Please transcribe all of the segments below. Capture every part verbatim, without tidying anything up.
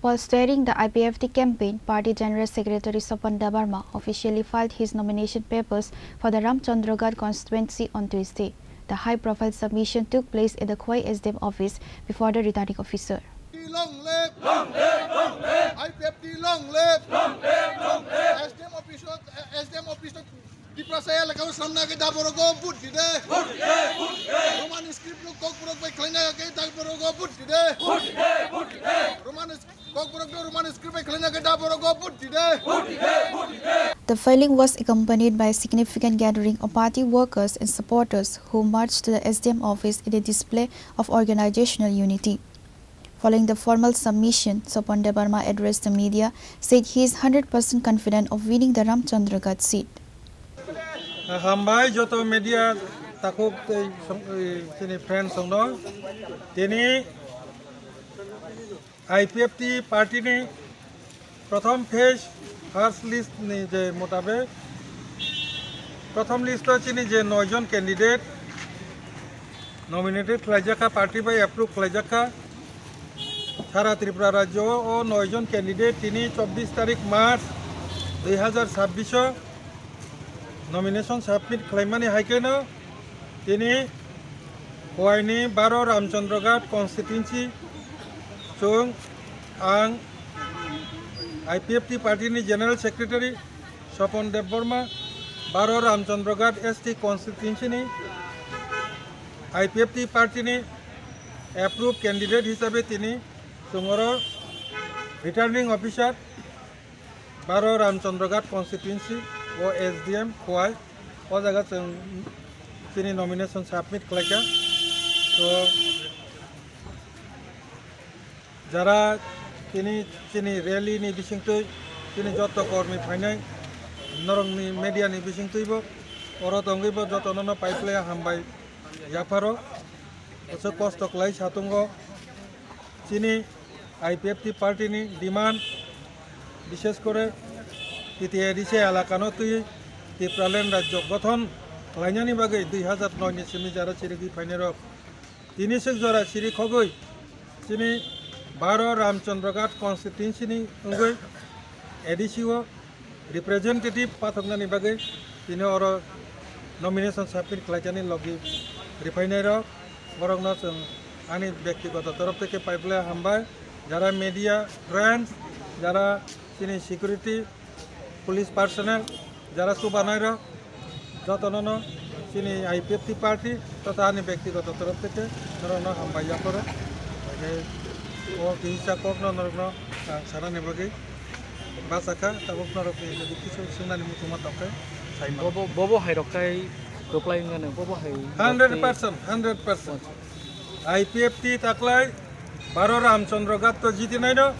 While steering the I P F T campaign, Party General Secretary Swapan Debbarma officially filed his nomination papers for the Ramchandragarh constituency on Tuesday. The high-profile submission took place at the Khowai S D M office before the returning officer. Long live! Long live! Long live! I P F T long live! Long live! Long live! S D M office, S D M office Tiprasa elakao samna ke daborogo vote dide. Vote dide, vote dide. Roman script no Kokborok bai khlaina ke daborogo vote dide. Vote dide, vote dide. Roman s-, Kokborok no Roman script bai khlaina ke daborogo vote dide. Vote dide, vote dide. The filing was accompanied by a significant gathering of party workers and supporters who marched to the S D M office in a display of organizational unity. Following the formal submission, Swapan Debbarma addressed the media, said he is hundred percent confident of winning the Ramchandragarh seat. Hambai joto media takhuk tei song-, eh, chini friends songno. Tini I P F T party ni Prothom phase first list ni je motabek, prothom list o chini je noi jon candidate nominated khlaijak kha, party bai approve khlaijak kha. Sara Tripura rajyo o noi jon candidate tini chobbish tarik March dui hazar chabbish o nomination submit khlaimani hai khe no tini Khowai ni baro Ramchandragarh constituency chwng ang I P F T party ni General Secretary Swapan Debbarma, baro Ramchandragarh S T constituency ni I P F T party ni approved candidate hisabe tini chwng oro returning officer baro Ramchandragarh constituency o S D M Khowai o jaga chwng chini nomination submit khlaikha. To jara tini chini rally ni bisingtwi chini joto kormi phainai norokni media ni bisingtwibo oro tongwibo jotono no paiplaya hambai yapharo. Aswk kosto khlai satungo chini I P F T party ni demand, bishesh kore T T A D C elakano twi Tipraland rajyo gothon khlainani bagwi dui hazar noi ni simi jara chirigwi phainairok tini swk jora chirikhogwi chini baro Ramchandragarh constituency ni wngwi A D C o representative pathoknani bagwi tini oro nomination submit khlaijani logi riphainairok, borokno chwng ani bektigoto torof theke paiplaya hambai. Jara media friends, jara chini security, police personnel, jara chubanairok, jotono no chini I P F T party totha ani bektigoto torof theke norokno hambai yapharo. Hwnkhe o kisa kokno norokno ang sanani bagwi bachakha, tabuk norokni jodi kisu swngnani muchungma tongkhe saimano. Bobo, bobo hai rok kai reply wngmano, bobo hai rok kai. Hundred percent, hundred percent. I P F T taklai baro Ramchandragarh to jitinaino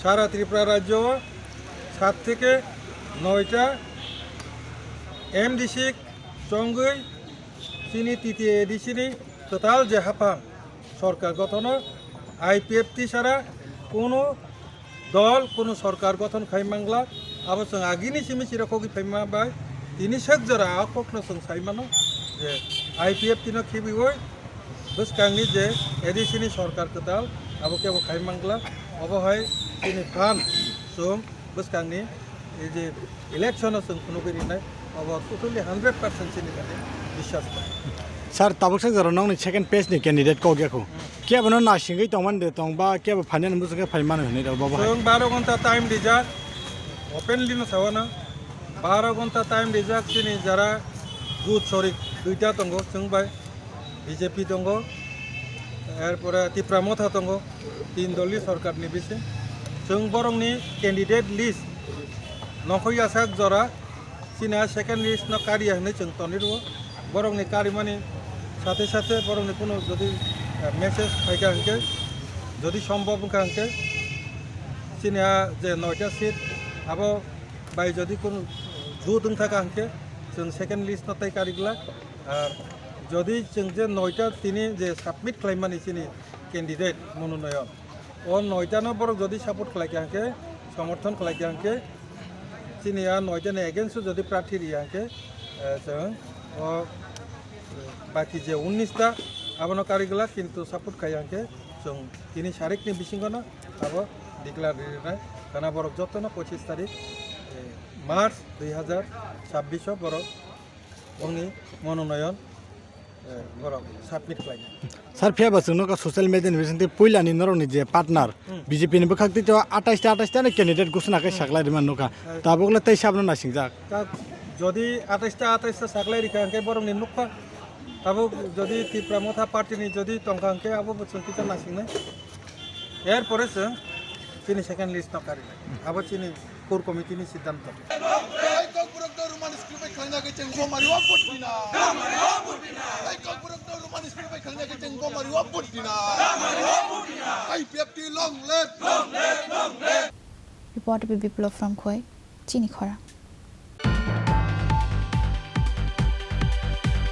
sara Tripura rajyo o sat theke noita M D C chongwi chini T T A D C ni kwtal je haphang sorkar gothono I P F T sara kunu dol kunu sorkar gothon khai mangla, abo chwng agini simi chirokogwi phaima bai tini sek jora a kokno chwng sai mano je I P F T no khibiwi bwskangni je A D C ni sorkar kwtal abo kebo khai mangla, obo hai chini phan chwng bwskangni ei je election o chwng phunugwi rinai, obo totally hundred percent chini thani biswas bai. Sir, tabuk sek jora nokni second phase ni candidate kok ya khu. Kebo no naisingwi tongmani de tong ba kebo phainani bwswk khe phai mano hinwi rw bo hai. Chwng baro ghonta time rijak, openly no sao na. Baro ghonta time rijak chini jara jut sorik duita tongo chwng bai, B J P tongo, erpore Tipra Motha tongo, tin dolni sorkar ni bising. Chwng borokni candidate list nokho yasak jora chini a second list no kariya hinwi chwng tonwi rwo. Borokni karimani sathe sathe borokni kunu jodi, eh, message phaikha hinkhe, jodi sombhob wngkha hinkhe, chini a je noita seat abo bai jodi kunu jut wngthaka hinkhe, chwng second list no tai kari glak. Ar jodi chwng je noita tini je submit khlaimani chini candidate mononoyon, o noita no borok jodi support khlaikha hinkhe, somorthon khlaikha hinkhe, chini a noita ni against o jodi prarthi riya hinkhe, eh, chwng o baki je unnish ta abono kari glak, kintu support khaiya hinkhe chwng tini sarikni bisingo no abo Declare rinai, kana borok jotono pochis tarik, eh, March dui hazar chabbish o borok bongni mononoyon, eh, borok submit khlainai. Sir, phiya ba chwng nukha social media ni bisingtwi puilani norokni je partner, Hmm. B J P ni bwkhak twi to atais ta atais ta no candidate gusuna khe Hmm. saklai rima nukha. Hmm. Tabukle tei sabno nasingjak. Ta jodi atais ta atais ta saklai rikha hwnkhe borokni nukha. Tabuk jodi Tipra Motha Party ni jodi tongkha hwnkhe abo bo chwng kisa nasingnai. Erpore chwng chini second list no karinai. Abo chini core committee ni siddhanto. Ei kokborok no Roman script bai khlaina khe chwng Gomari o vote rina. Ei kokborok no Roman script bai khlaina khe chwng Gomari o vote rina. I P F T long live. Report by Biplab from Khowai, Chini Khorang.